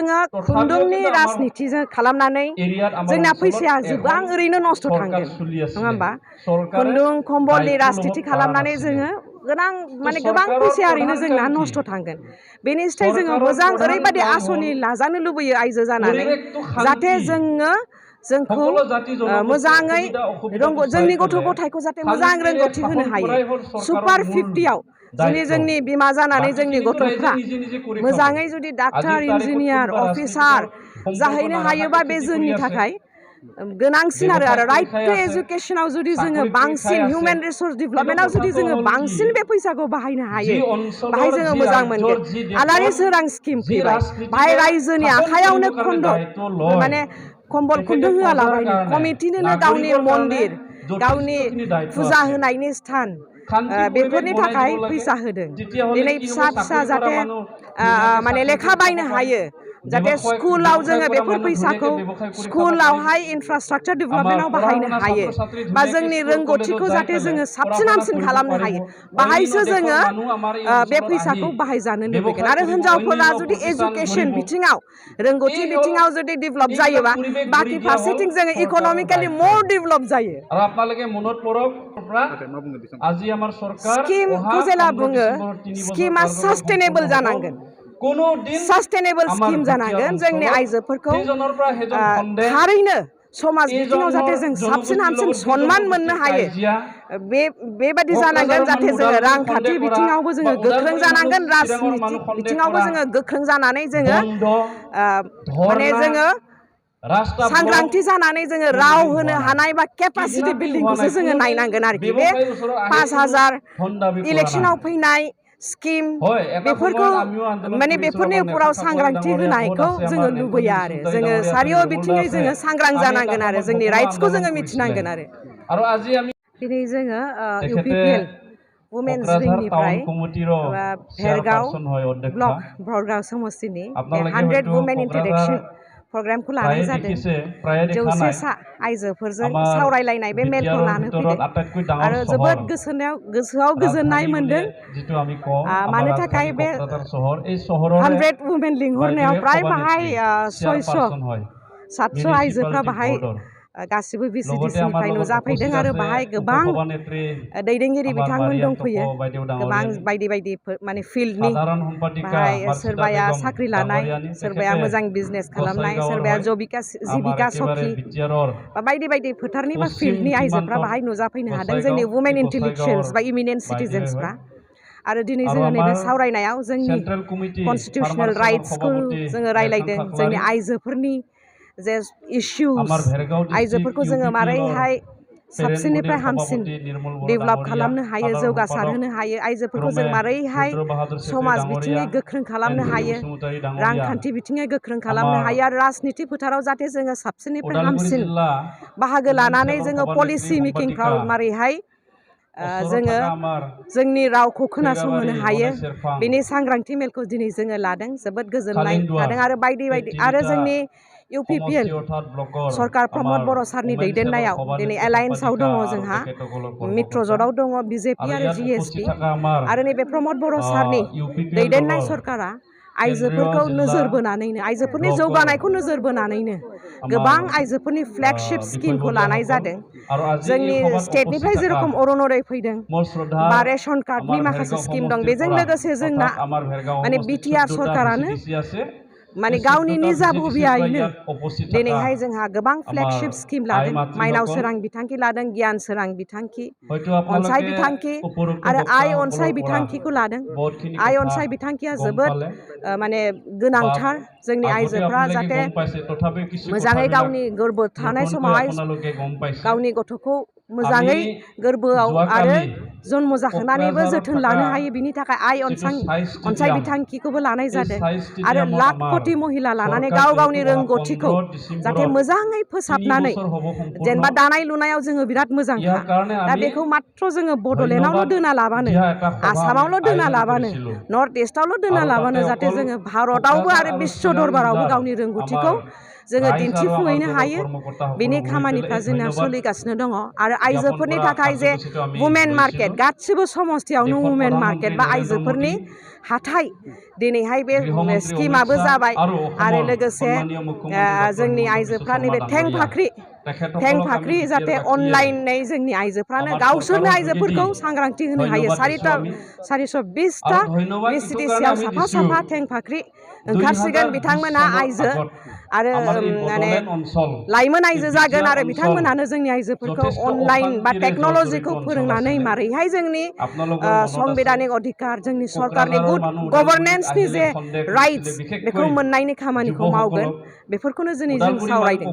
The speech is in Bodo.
जोङो खुन्दुंनि राजनितिजों खालामनानै जोंना फैसाया गोबां ओरैनो नस्थ' थांगोन नङा होमबा खुन्दुं कम्बलनि राजनिति खालामनानै जोङो गोबां फैसाया ओरैनो जोंना नस्थ' थांगोन बेनिफ्राय जोङो मोजां ओरैबायदि आसनि लाजानो लुबैयो आइजो जानानै जाहाथे जोंखौ मोजाङै जोंनि गथ' गथायखौ जाहाथे मोजां रोंगौथि होनो हायो सुपार 50आव जोंनि बिमा जानानै जोंनि गथ'फ्रा मोजाङै जुदि डाक्टार इन्जिनियार अफिसार जाहैनो हायोबा बे जोंनि थाखाय गोनांसिन आरो राइट टु एजुकेशनाव जुदि जोङो बांसिन हिउमेन रिसोर्स डेभेलपमेन्टआव जुदि जोङो बांसिन बे फैसाखौ बाहायनो हायो बाहाय जोङो मोजां मोनगोन आलारि सोरां स्किम फैबाय बाहाय रायजोनि आखायावनो माने कम्बल खुन्दुं होआलाबायनो कमिटिनोनो गावनि मन्दिर गावनि फुजा होनायनि स्थान बेफोरनि थाखाय फैसा होदों दिनै फिसा जाहाथे माने लेखा बायनो हायो जाहाथे स्कुलाव जोङो बेफोर फैसाखौ स्कुलावहाय इनफ्रास्ट्राक्चार डेभेलपमेन्टआव बाहायनो हायो बा जोंनि रोंगौथिखौ जाहाथे जोङो साबसिन हामसिन खालामनो हायो बाहायसो जोङो बे फैसाखौ बाहायजानो लुबैगोन आरो हिनजावफोरा जुदि एजुकेशन बिथिङाव रोंगौथि बिथिङाव जुदि डेभेलप जायोबा बाखि फारसेथिं जोङो इक'नमिकेलि मर डेभेलप जायो स्किमखौ जेला बुङो स्किमा सास्टेनेबल जानांगोन सास्टेनेबल स्किम जानांगोन जोंनि आइजोफोरखौ थारैनो समाज बिथिङाव जाहाथे जों साबसिन हामसिन सन्मान मोननो हायो बेबादि जानांगोन जाहाथे जोङो रांखान्थि बिथिङावबो जोङो गोख्रों जानांगोन राजनितिक बिथिङावबो जोङो गोख्रों जानानै जोङो माने जोङो सांग्रांथि जानानै जोङो राव होनो हानाय बा केपासिटि बिल्डिंखौसो जोङो नायनांगोन आरोखि बे 5000 इलेक्सनाव फैनाय स्किम बेफोरखौ माने बेफोरनि उपराव सांग्रांथि होनायखौ जोङो लुबैया आरो जोङो सारिय' बिथिङै जोङो सांग्रां जानांगोन आरो जोंनि राइट्सखौ जोङो मिथिनांगोन आरो दिनै जोङो UPPL वुमेन्स विंनिफ्राय भेरगाव ब्लक भरगाव समस्तिनि 100 वुमेन इन्ट्रडक्शन प्रग्रामखौ लानाय जादों 100सा आइजोफोरजों सावरायलायनाय बे मेलखौ लानो फैदों आरो जोबोद गोसोआव गोजोननाय मोनदों मानो थाखाय बे 100 वुमेन लिंहरनायाव प्राय बाहाय 600-700 आइजोफ्रा बाहाय गासिबो VCDCनिफ्राय नुजाफैदों आरो बाहाय गोबां दैदेनगिरि बिथांमोन दंफैयो गोबां बायदि माने फिल्डनि बाहाय सोरबाया साख्रि लानाय सोरबाया मोजां बिजनेस खालामनाय सोरबाया जिबिका सखि बा बायदि फोथारनि बा फिल्डनि आइजोफ्रा बाहाय नुजाफैनो हादों जोंनि वुमेन इन्टेलेक्चुवेल्स बा इमिनेन्ट सिटिजेन्सफ्रा आरो दिनै जोङो नैबे सावरायनायाव जोंनि कनस्टिटिउसनेल राइट्सखौ जोङो रायलायदों जोंनि आइजोफोरनि जे इश्युस आइजोफोरखौ जोङो मारैहाय साबसिननिफ्राय हामसिन डेभेलप खालामनो हायो जौगासारहोनो हायो आइजोफोरखौ जों मारैहाय समाज बिथिङै गोख्रों खालामनो हायो रांखान्थि बिथिङै गोख्रों खालामनो हायो आरो राजनिति फोथाराव जाहाथे जोङो साबसिननिफ्राय हामसिन बाहागो लानानै जोङो पलिसि मेकिंफ्राव मारैहाय जोङो जोंनि रावखौ खोनासंहोनो हायो बेनि सांग्रांथि मेलखौ दिनै जोङो लादों जोबोद गोजोननाय थादों आरो बायदि आरो जोंनि UPPL सरकार प्रमद बर' सारनि दैदेननायाव दिनै एलायन्सआव दङ जोंहा मित्रजोटआव दङ BJP आरो GSP आरो नैबे प्रमद बर' सारनि दैदेननाय सरकारा आइजोफोरखौ नोजोर बोनानैनो आइजोफोरनि जौगानायखौ नोजोर बोनानैनो गोबां आइजोफोरनि फ्लेगशिप स्किमखौ लानाय जादों जोंनि स्टेटनिफ्राय जेरखम अरुणोदय फैदों बा रेशन कार्डनि माखासे स्किम दं बेजों लोगोसे जोंना माने BTR सरकारानो माने गावनि निजा बबियायैनो दिनैहाय जोंहा गोबां फ्लेगशिप स्किम लादों माइनाव सोरां बिथांखि लादों गियान सोरां बिथांखि अनसाय बिथांखि आरो आइ अनसाय बिथांखिखौ लादों आइ अनसाय बिथांखिया जोबोद माने गोनांथार जोंनि आइजोफ्रा जाहाथे मोजाङै गावनि गोरबो थानाय समावहाय गावनि गथ'खौ मोजाङै गोरबोआव आरो जन्म जाखांनानैबो जोथोन लानो हायो बिनि थाखाय आइ अनसाय बिथांखिखौबो लानाय जादों आरो लाख कोटि महिला लानानै गावनि रोंगौथिखौ जाहाथे मोजाङै फोसाबनानै जेनेबा दानाय लुनायाव जोङो बिराद मोजांखा दा बेखौ मात्र जोङो बड'लेण्डआवल' दोना लाबानो आसामावल' दोना लाबानो नर्थ इस्टआवल' दोना लाबानो जाहाथे जोङो भारतआवबो आरो बिश्व दरबारावबो गावनि रोंगौथिखौ जोङो दिन्थिफुंहैनो हायो बेनि खामानिफ्रा जोंना सोलिगासिनो दङ आरो आइजोफोरनि थाखाय जे वुमेन मार्केट गासिबो समस्थियावनो वुमेन मार्केट बा आइजोफोरनि हाथाय दिनैहाय बे स्किमाबो जाबाय आरो लोगोसे जोंनि आइजोफ्रा नैबे थें फाख्रि जाहाथे अनलाइनै जोंनि आइजोफ्रानो गावसोरनो आइजोफोरखौ सांग्रांथि होनो हायो 420टा VCDCआव साफा साफा थें फाख्रि ओंखारसिगोन बिथांमोना आइजो आरो माने लाइमोन आइजो जागोन आरो बिथांमोनानो जोंनि आइजोफोरखौ अनलाइन बा टेक्न'लजिखौ फोरोंनानै मारैहाय जोंनि संबिधानिक अधिकार जोंनि सरकारनि गुड गभर्नेन्सनि जे राइट्स बेखौ मोननायनि खामानिखौ मावगोन बेफोरखौनो जों सावरायदों।